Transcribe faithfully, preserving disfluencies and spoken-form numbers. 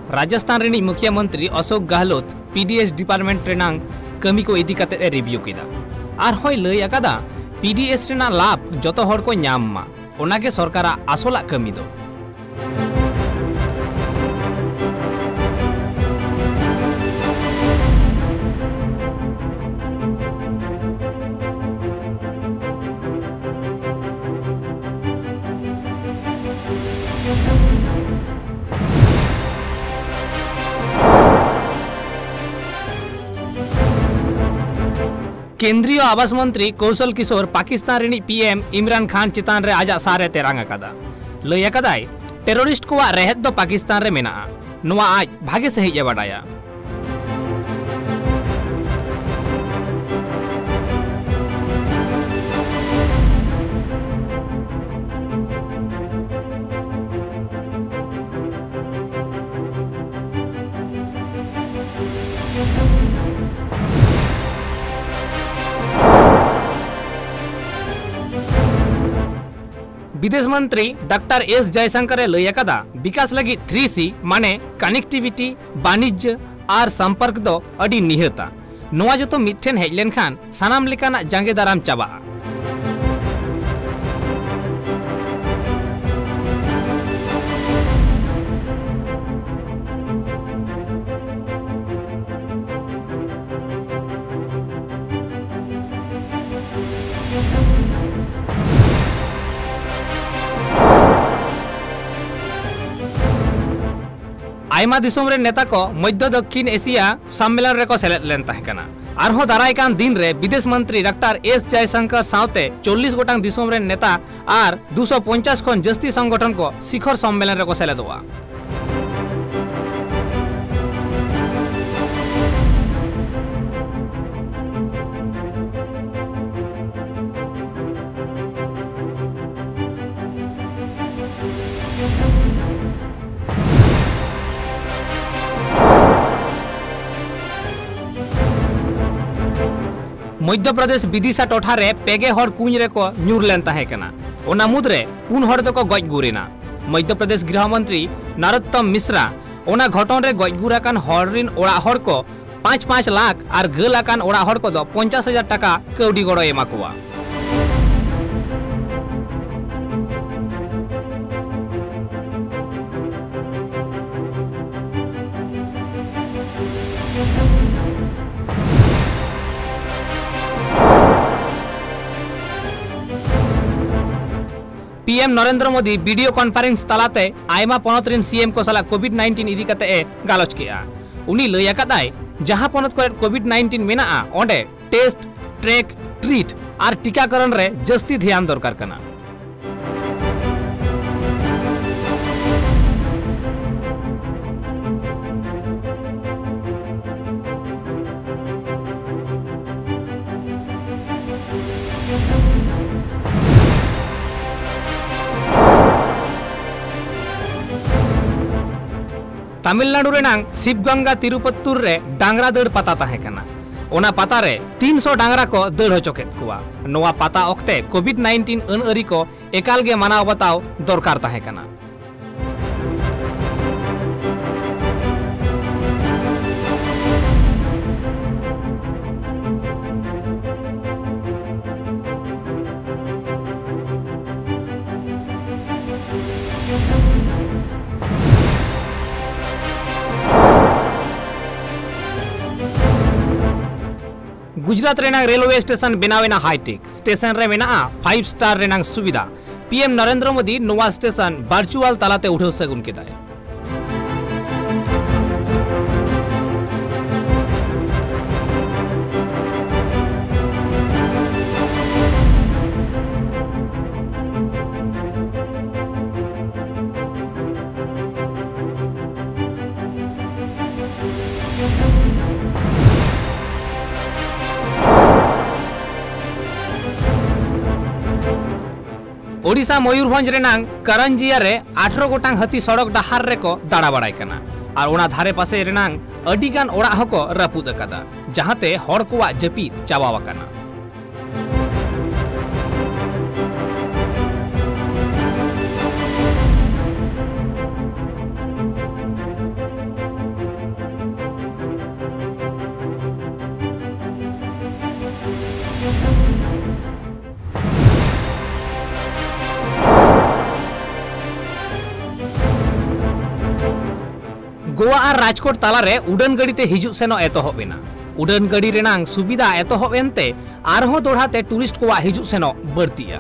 ᱨᱟᱡᱚᱥᱛᱷᱟᱱ ᱨᱤᱱᱤᱡ ᱢᱩᱠᱷᱭᱟᱹ ᱢᱚᱱᱛᱨᱤ Ashok ᱜᱟᱦᱞᱳᱛ P D S department ᱨᱮᱱᱟᱜ ᱠᱟᱹᱢᱤ ᱠᱚ ᱤᱫᱤ ᱠᱟᱛᱮ ᱮ review ᱠᱮᱫᱟ᱾ ᱟᱨᱦᱚᱸᱭ ᱞᱟᱹᱭ ᱟᱠᱟᱫᱟ, P D S ᱨᱮᱱᱟᱜ ᱞᱟᱵᱷ ᱡᱚᱛᱚ ᱦᱚᱲ ᱠᱚ ᱧᱟᱢ ᱢᱟ, ᱚᱱᱟ ᱜᱮ ᱥᱚᱨᱠᱟᱨᱟᱜ ᱟᱥᱚᱞᱟᱜ ᱠᱟᱹᱢᱤ ᱫᱚ᱾ ᱠᱮᱱᱫᱨᱤᱭᱚ ᱟᱵᱟᱥ ᱢᱚᱱᱛᱨᱤ ᱠᱳᱣᱥᱚᱞ ᱠᱤᱥᱳᱨ ᱯᱟᱠᱤᱥᱛᱟᱱ ᱨᱤᱱᱤᱡ P M ᱤᱢᱨᱟᱱ ᱠᱷᱟᱱ ᱪᱮᱛᱟᱱ ᱨᱮ ᱟᱡᱟᱜ ᱥᱟᱨ ᱮ ᱛᱮᱨᱟᱝ ᱟᱠᱟᱫᱟ᱾ ᱞᱟᱹᱭ ᱟᱠᱟᱫᱟᱭ, terrorist ᱠᱚᱣᱟᱜ ᱨᱮᱦᱮᱫ ᱫᱚ ᱯᱟᱠᱤᱥᱛᱟᱱ ᱨᱮ ᱢᱮᱱᱟᱜᱼᱟ, ᱱᱚᱣᱟ ᱟᱡ ᱵᱷᱟᱜᱮ ᱥᱟᱹᱦᱤᱡ ᱮ ᱵᱟᱰᱟᱭᱟ᱾ ᱵᱤᱫᱮᱥ ᱢᱚᱱᱛᱨᱤ ᱰᱟᱠᱛᱟᱨ ᱮᱥ ᱡᱚᱭᱥᱚᱝᱠᱚᱨ ᱮ ᱞᱟᱹᱭ ᱟᱠᱟᱫᱟ, ᱵᱤᱠᱟᱥ ᱞᱟᱹᱜᱤᱫ three C ᱢᱟᱱᱮ connectivity, ᱵᱟᱱᱤᱡᱽᱭᱚ ᱟᱨ ᱥᱚᱢᱯᱚᱨᱠ ᱫᱚ ᱟᱹᱰᱤ ᱱᱤᱦᱟᱹᱛᱟ᱾ ᱱᱚᱣᱟ ᱡᱚᱛᱚ ᱢᱤᱫᱴᱷᱮᱱ ᱦᱮᱡ ᱞᱮᱱᱠᱷᱟᱱ ᱥᱟᱱᱟᱢ ᱞᱮᱠᱟᱱᱟᱜ ᱡᱟᱸᱜᱮ ᱫᱟᱨᱟᱢ ᱪᱟᱵᱟᱜᱼᱟ᱾ ᱟᱭᱢᱟ ᱫᱤᱥᱚᱢ ᱨᱮᱱ ᱱᱮᱛᱟ ᱠᱚ ᱢᱚᱫᱽᱫᱷᱚ ᱫᱚᱠᱠᱷᱤᱱ ᱮᱥᱤᱭᱟ ᱥᱚᱢᱢᱮᱞᱚᱱ ᱨᱮᱠᱚ ᱥᱮᱞᱮᱫ ᱞᱮᱱ ᱛᱟᱦᱮᱸ ᱠᱟᱱᱟ᱾ ᱟᱨᱦᱚᱸ ᱫᱟᱨᱟᱭ ᱠᱟᱱ ᱫᱤᱱ ᱨᱮ ᱵᱤᱫᱮᱥ ᱢᱚᱱᱛᱨᱤ ᱰᱟᱠᱛᱟᱨ ᱮᱥ ᱡᱚᱭᱥᱚᱝᱠᱚᱨ ᱥᱟᱶᱛᱮ ᱪᱚᱞᱞᱤᱥ ᱜᱚᱴᱟᱝ ᱫᱤᱥᱚᱢ ᱨᱮᱱ ᱱᱮᱛᱟ ᱟᱨ ᱫᱩᱥᱚ ᱯᱚᱧᱪᱟᱥ ᱠᱷᱚᱱ ᱡᱟᱹᱥᱛᱤ ᱥᱚᱝᱜᱚᱴᱷᱚᱱ ᱠᱚ ᱥᱤᱠᱷᱚᱨ ᱥᱚᱢᱢᱮᱞᱚᱱ ᱨᱮᱠᱚ ᱥᱮᱞᱮᱫᱚᱜᱼᱟ᱾ ᱢᱚᱫᱽᱫᱷᱚ ᱯᱨᱚᱫᱮᱥ ᱵᱤᱫᱤᱥᱟ ᱴᱚᱴᱷᱟ ᱨᱮ ᱯᱮ ᱜᱮ ᱦᱚᱲ ᱠᱩᱧ ᱨᱮᱠᱚ ᱧᱩᱨ ᱞᱮᱱ ᱛᱟᱦᱮᱸ ᱠᱟᱱᱟ᱾ ᱚᱱᱟ ᱢᱩᱫᱽᱨᱮ ᱯᱩᱱ ᱦᱚᱲ ᱫᱚᱠᱚ ᱜᱚᱡ ᱜᱩᱨ ᱮᱱᱟ᱾ ᱢᱚᱫᱽᱫᱷᱚ ᱯᱨᱚᱫᱮᱥ ᱜᱨᱤᱦᱚ ᱢᱚᱱᱛᱨᱤ ᱱᱟᱨᱳᱛᱛᱚᱢ ᱢᱤᱥᱨᱟ ᱚᱱᱟ ᱜᱷᱚᱴᱚᱱ ᱨᱮ ᱜᱚᱡ ᱜᱩᱨ ᱟᱠᱟᱱ ᱦᱚᱲ ᱨᱤᱱ ᱚᱲᱟᱜ ᱦᱚᱲ ᱠᱚ ᱯᱟᱸᱪ ᱯᱟᱸᱪ ᱞᱟᱠᱷ ᱟᱨ ᱜᱷᱟᱹᱞ ᱟᱠᱟᱱ ᱚᱲᱟᱜ ᱦᱚᱲ ᱠᱚᱫᱚ ᱯᱚᱧᱪᱟᱥ ᱦᱟᱡᱟᱨ ᱴᱟᱠᱟ ᱠᱟᱹᱣᱰᱤ ᱜᱚᱲᱚᱭ ᱮᱢᱟ ᱠᱚᱣᱟ᱾ P M Narendra Modi video conference ᱛᱟᱞᱟᱛᱮ ᱟᱭᱢᱟ ᱯᱚᱱᱚᱛ ᱨᱤᱱ ᱥᱤ ᱮᱢ ᱠᱚ ᱥᱟᱞᱟᱜ COVID nineteen ᱤᱫᱤ ᱠᱟᱛᱮ ᱮ ᱜᱟᱞᱚᱪ ᱠᱮᱫᱼᱟ᱾ ᱩᱱᱤ ᱞᱟᱹᱭ ᱟᱠᱟᱫᱟᱭ, ᱡᱟᱦᱟᱸ ᱯᱚᱱᱚᱛ ᱠᱚᱨᱮ COVID nineteen ᱢᱮᱱᱟᱜᱼᱟ, ᱚᱸᱰᱮ test, track, treat ᱟᱨ ᱴᱤᱠᱟᱠᱚᱨᱚᱱ ᱨᱮ ᱡᱟᱹᱥᱛᱤ ᱫᱷᱮᱭᱟᱱ ᱫᱚᱨᱠᱟᱨ ᱠᱟᱱᱟ᱾ ᱛᱟᱢᱤᱞᱱᱟᱲᱩ ᱨᱮᱱᱟᱝ ᱥᱤᱵᱜᱚᱝᱜᱟ ᱛᱤᱨᱩᱯᱚᱛᱛᱩᱨ ᱨᱮ ᱰᱟᱝᱨᱟ ᱫᱟᱹᱲ ᱯᱟᱛᱟ ᱛᱟᱦᱮᱸ ᱠᱟᱱᱟ᱾ ᱚᱱᱟ ᱯᱟᱛᱟ ᱨᱮ ᱛᱤᱱᱥᱚ ᱰᱟᱝᱨᱟ ᱠᱚ ᱫᱟᱹᱲ ᱦᱚᱪᱚ ᱠᱮᱫ ᱠᱚᱣᱟ᱾ ᱱᱚᱣᱟ ᱯᱟᱛᱟ ᱚᱠᱛᱮ COVID nineteen ᱟᱹᱱ ᱟᱹᱨᱤ ᱠᱚ ᱮᱠᱟᱞ ᱜᱮ ᱢᱟᱱᱟᱣ ᱵᱟᱛᱟᱣ ᱫᱚᱨᱠᱟᱨ ᱛᱟᱦᱮᱸ ᱠᱟᱱᱟ᱾ ᱜᱩᱡᱽᱨᱟᱴ ᱨᱮᱱᱟᱝ ᱨᱮᱞᱣᱮ ᱥᱴᱮᱥᱚᱱ ᱵᱮᱱᱟᱣ ᱮᱱᱟ ᱦᱟᱭᱴᱮᱠ᱾ ᱥᱴᱮᱥᱚᱱ ᱨᱮ ᱢᱮᱱᱟᱜᱼᱟ five star ᱨᱮᱱᱟᱝ ᱥᱩᱵᱤᱫᱷᱟ᱾ ᱯᱤ ᱮᱢ ᱱᱚᱨᱮᱱᱫᱨᱚ ᱢᱳᱫᱤ ᱱᱚᱣᱟ ᱥᱴᱮᱥᱚᱱ virtual ᱛᱟᱞᱟᱛᱮ ᱩᱰᱷᱟᱹᱣ ᱥᱟᱹᱜᱩᱱ ᱠᱮᱫᱟᱭ᱾ ᱳᱰᱤᱥᱟ ᱢᱚᱭᱩᱨᱵᱷᱚᱸᱡᱽ ᱨᱮᱱᱟᱝ ᱠᱟᱨᱟᱱᱡᱤᱭᱟ ᱨᱮ ᱟᱴᱷᱨᱚ ᱜᱚᱴᱟᱝ ᱦᱟᱹᱛᱤ ᱥᱚᱲᱚᱠ ᱰᱟᱦᱟᱨ ᱨᱮᱠᱚ ᱫᱟᱬᱟ ᱵᱟᱲᱟᱭ ᱠᱟᱱᱟ ᱟᱨ ᱚᱱᱟ ᱫᱷᱟᱨᱮ ᱯᱟᱥᱮ ᱨᱮᱱᱟᱝ ᱟᱹᱰᱤ ᱜᱟᱱ ᱚᱲᱟᱜ ᱦᱚᱸᱠᱚ ᱨᱟᱹᱯᱩᱫ ᱟᱠᱟᱫᱟ, ᱡᱟᱦᱟᱸᱛᱮ ᱦᱚᱲ ᱠᱚᱣᱟᱜ ᱡᱟᱹᱯᱤᱫ ᱪᱟᱵᱟᱣ ᱟᱠᱟᱱᱟ᱾ ᱜᱳᱣᱟ ᱟᱨ ᱨᱟᱡᱽᱠᱳᱴ ᱛᱟᱞᱟᱨᱮ ᱩᱰᱟᱹᱱ ᱜᱟᱹᱰᱤ ᱛᱮ ᱦᱤᱡᱩᱜ ᱥᱮᱱᱚᱜ ᱮᱛᱚᱦᱚᱵ ᱮᱱᱟ᱾ ᱩᱰᱟᱹᱱ ᱜᱟᱹᱰᱤ ᱨᱮᱱᱟᱝ ᱥᱩᱵᱤᱫᱷᱟ ᱮᱛᱚᱦᱚᱵ ᱮᱱᱛᱮ ᱟᱨᱦᱚᱸ ᱫᱚᱲᱦᱟ ᱛᱮ ᱴᱩᱨᱤᱥᱴ ᱠᱚᱣᱟᱜ ᱦᱤᱡᱩᱜ ᱥᱮᱱᱚᱜ ᱵᱟᱹᱲᱛᱤᱜᱼᱟ᱾